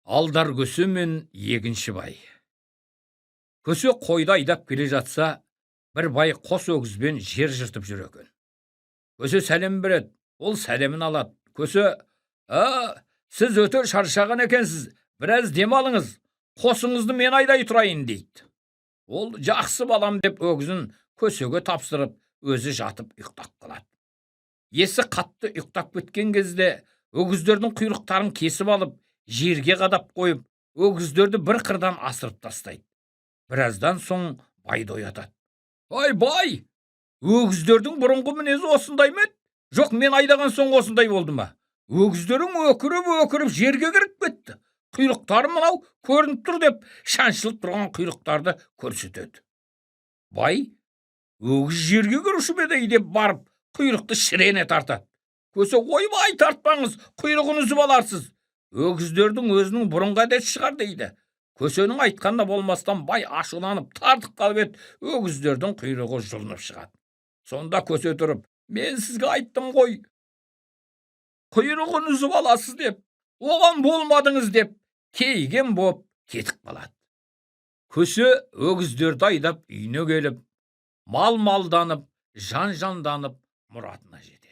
Алдар көсе мен егінші бай. Көсе қойды айдап келе жатса, бір бай қос өгізбен жер жыртып жүр екен. Көсе сәлем береді, ол сәлемін алады. Көсе: «А, сіз өте шаршаған екенсіз, біраз демалыңыз, қосыңызды мен айдай тұрайын», – дейді. Ол: «Жақсы, балам», – деп, өгізін көсеге тапсырып, өзі жатып ұйықтап қалады. Есі қатты ұйықтап кеткен кезде өгіздердің құйрықтарын кесіп алып, жерге қадап қойып, өгіздерді бір қырдан асырып тастайды. Біраздан соң байды оятады. «Ай, бай, өгіздердің бұрынғы мінезі осындай ма еді, жоқ мен айдаған соң осындай болды ма? Өгіздерің өкіріп өкіріп жерге кіріп кетті, құйрықтары мынау көрініп тұр», – деп, шаншылып тұрған құйрықтарды көрсетеді. Бай: «Өгіз жерге кіруші ме еді?» – деп барып, құйрықты шірене тартады. Көсе: «Ойбай, тартпаңыз, құйрығын үзіп аларсыз, өгіздердің өзінің бұрынғы әдеті шығар», – дейді. Көсенің айтқанына болмастан бай ашуланып тартып қалып еді, өгіздердің құйрығы жұлынып шығады. Сонда көсе тұрып: «Мен сізге айттым ғой, құйрығын үзіп аласыз деп, оған болмадыңыз», – деп, кейген боп кетіп қалады. Көсе өгіздерді айдап үйіне келіп, мал малданып, жан жанданып, мұратына жетеді.